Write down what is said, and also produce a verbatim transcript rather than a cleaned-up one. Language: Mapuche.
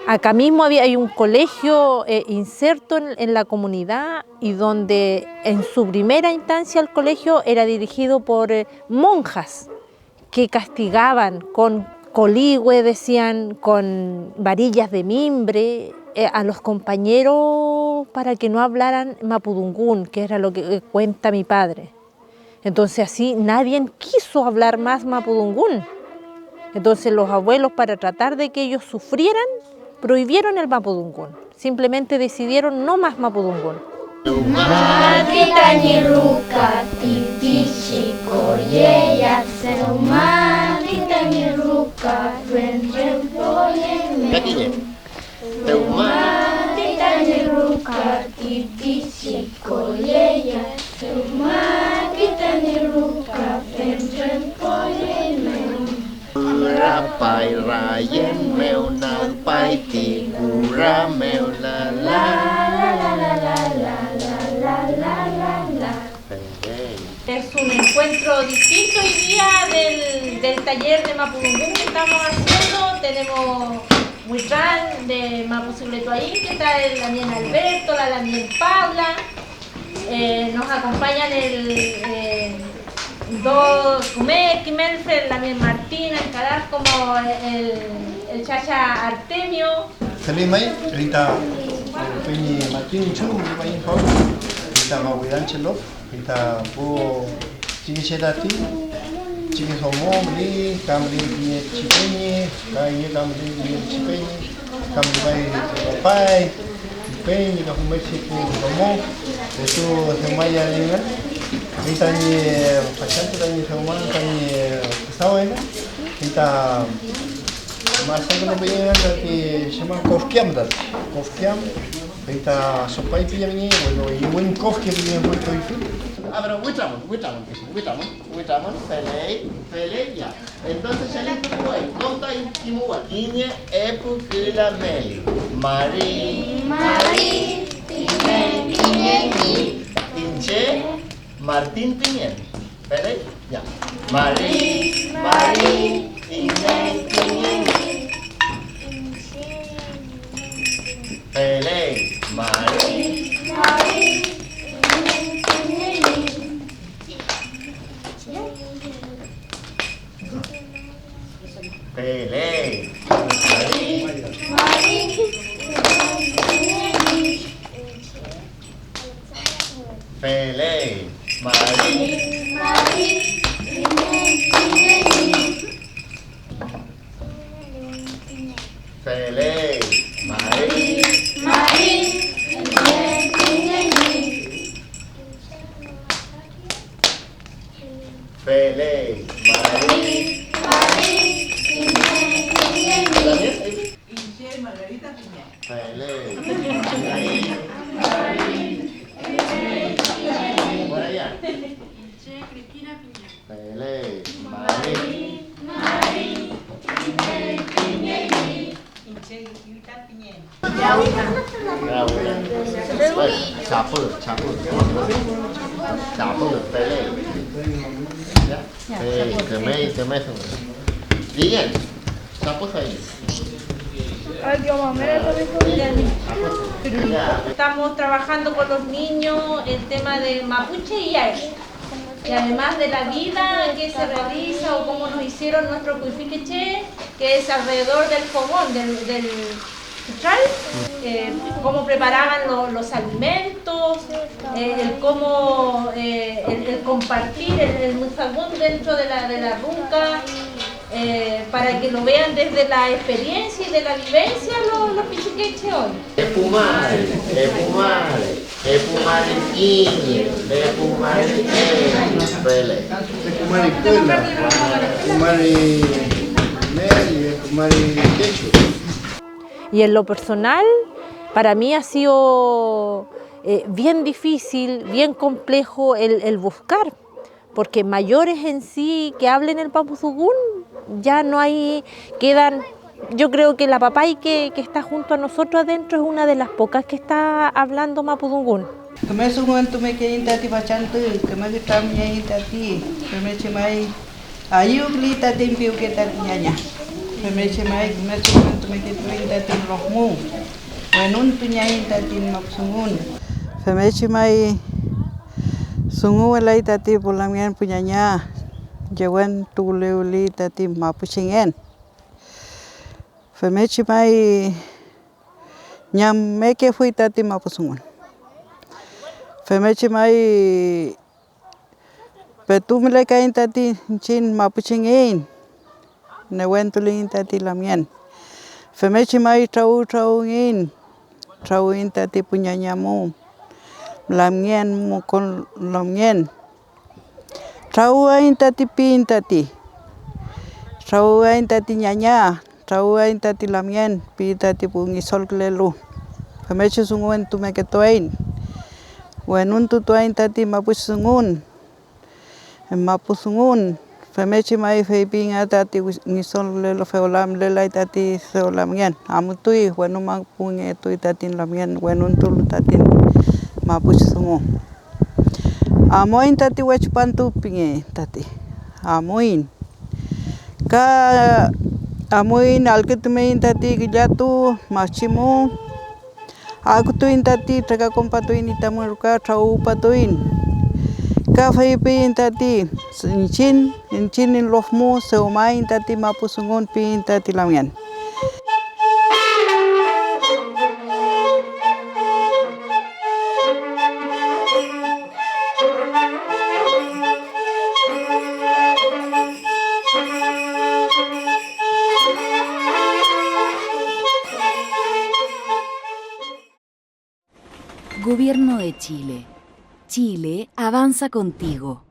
Acá mismo había, hay un colegio, eh, inserto en, en la comunidad y donde en su primera instancia el colegio era dirigido por, eh, monjas que castigaban con coligüe, decían, con varillas de mimbre, eh, a los compañeros para que no hablaran mapudungún, que era lo que, eh, cuenta mi padre. Entonces así nadie quiso hablar más mapudungún. Entonces los abuelos, para tratar de que ellos sufrieran, prohibieron el mapudungún. Simplemente decidieron no más mapudungún. Dewmatuy tañi ruka ti pichi koyeya, dewmatuy tañi ruka fentren poyen mew. Dewmatuy tañi ruka ti pichi koyeya, dewmatuy tañi ruka fentren poyen mew. Pürapay rayen mew, nagpay ti kura mew, la, la. Es un encuentro distinto hoy día del, del taller de mapudungún que estamos haciendo. Tenemos Muitral de Mapudungun, que está el también Alberto, la también Paula. Eh, nos acompañan el, eh, dos, Kume Kimelfe, también Martín Alcaraz, como el, el chacha Artemio. Feliz may, Rita, eh, peñi Martín Chu, may, Rita, Mawidan Chelov. Fey ta pu pichikeche tati, pichike domo müley, ka müley kiñe pichi peñi, ka kiñe ka müley kiñe pichi peñi, ka müley papay, peñi, ka femngechi pu domo, petu dewmayal engün, fey tañi fachantü tañi dewman tañi küdaw engün, fey ta masakünupeyen engün tati chem am kofke am tati, kofke am. Fey ta sopay piyemngey, bueno, iwün kofke piyemngey koyfi. Ah, pero witramon, witramon, witramon, witramon, feley, feley, ya. Entonces, feley, kimuway, kom ta kimuway. Kiñe epu küla meli. Mari. Mari, kiñe, kiñe, kiñe. Iñche, Martín pingen. Feley, ya. Mari, Mari, iney pingeymi. Feley, Mari, Mari, iney pingeymi. Feley, Mari, Mari, iney pingeymi. Feley, Mari. Mari, iney pingeymi. Feley, Mari. Mari, iney pingeymi. Feley, Mari. Mari, iney pingeymi. También, ahí. Iñche Margarita Piña. Feley. Por allá. Iñche Cristina Piña. Feley. Mari. Mari. Iñche Yuta Piña. Chapü, chapü. Chapü, feley. Ya. Feley, femey, femey, femey. Bien. Chapü, feley. Ay, Dios mío, me lo dijo. Estamos trabajando con los niños el tema de mapuche y yay. Y además de la vida que se realiza o cómo nos hicieron nuestro kuyfike che, que es alrededor del fogón, del, del central, eh, cómo preparaban lo-, los alimentos, eh, el cómo, eh, el, el compartir el, el mufagún dentro de la, de la ruca, eh, para que lo vean desde la experiencia y de la vivencia los, los pichiqueches hoy. Epumari, epumari, epumari kiñe, epumari eñi, feley. Epumari küla, epumari meli, epumari kechu. Y en lo personal, para mí ha sido, eh, bien difícil, bien complejo el, el buscar, porque mayores en sí que hablen el mapudungún, ya no hay, quedan, yo creo que la papay que, que está junto a nosotros adentro es una de las pocas que está hablando mapudungún. Küme dunguentumekeiñ tati fachantü, küme kütramyeiñ tati, femngechi may ayüwküley tati piwke tati ñaña. Femngechi may küme dunguwentumeketuiñ tati lof mu, wenuntuñaiñ tati mapu dungun. Femngechi may dunguwelay tati pu lamngen pu ñaña, yewentukulewli tati mapuchengen. Femngechi may ñammekefuy tati mapu dungun. Femngechi may petu mülekaiñ tati iñchiñ mapuchengen, newentuleiñ tati lamngen. Femngechi may traw-, trawüngeiñ, trawüiñ tati pu ñaña mu, lamngen mu kon lamngen. Trawüaiñ tati piiñ tati, trawüaiñ tati ñaña, trawüaiñ tati lamngen, pi tati pu ñidolkülelu. Femngechi dunguwentumeketuaiñ, wenuntutuaiñ tati mapuch dungun, mapu dungun. Femngechi may feypi nga tati ñidolkülelu fewla mülelay tati dew lamngen, amutuy, wenu mapungetuy tati lamngen wenuntulu tati mapuch dungu. Amuaiñ tati wechupantu pinge tati, amuiñ. Ka amuiñ, allkütumiñ tati ngillatu machi mu, akütuiñ tati, trekakonpatuiñ tamün ruka, trawüpatuiñ. Ka feypiiñ tati iñchiñ, iñchiñ lof mu dewmaiñ tati mapu dungun piiñ tati lamngen. Gobierno de Chile. Chile avanza contigo.